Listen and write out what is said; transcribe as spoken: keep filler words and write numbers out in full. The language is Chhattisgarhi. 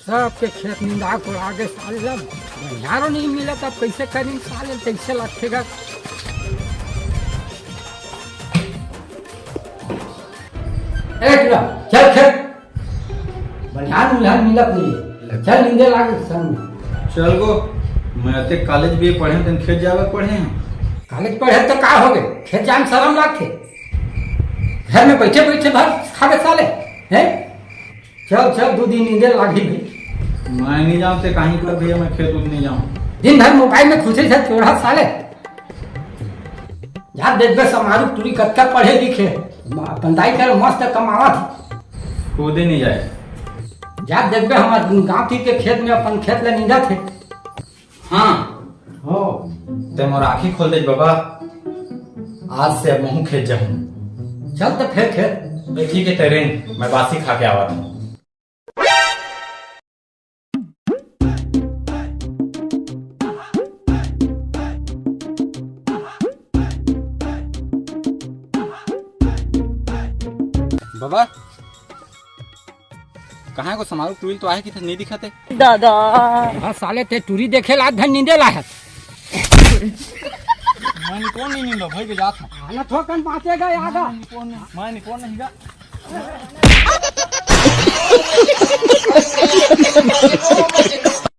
सबके खेत निंदा कोड़ा गे साले ला, बनिहारो नहीं मिलत, अब कैसे करिन साले, कैसे लगथे गा। ए टूरा, चल खेत, बनिहार मुनिहार मिलत नहीं है, चल निंदे लागे संग में। चल गो, मैं अतेक कॉलेज भी पढ़े, तेन खेत जावे पढ़े हैं। कॉलेज पढ़े तो का हो गए, खेत जाए में शर्म लागथे, घर में बैठे बैठे भात खाबे साले, हैं? चल, चल, दू दिन निंदे लागही भाई। मैं नहीं जाऊँ ते कहीं पर भैया, मैं खेत उत नहीं जाऊँ। दिन भर मोबाइल में घुसे से चोरहा साले। जा देखबे समारू टूरी कतका पढ़े लिखे, अपन दाई कर मस्त कमावत। कूदे नहीं जाए। जा देखबे हमार गाँव ती के खेत में अपन खेत ले निंदत हे। हाँ। हो। ते मोर आँखी खोल दे बाबा, आज से अब महूँ खेत जाहूँ। चल तो फिर खेत। बे ठीक है, तेरे मैं बासी खा के आवत हूँ। बाबा, कहाँ है को समारू टूरी तो आहे कि नहीं दिखत हे? दादा। हाँ साले, ते टूरी देखे ला धन नींदे ला है। मैं निपोन नहीं नींदो भाई के जात हूँ। आना थोकन बाँचेगा याद आ। मैं निपोन नहीं, मैं निपोन नहीं गा।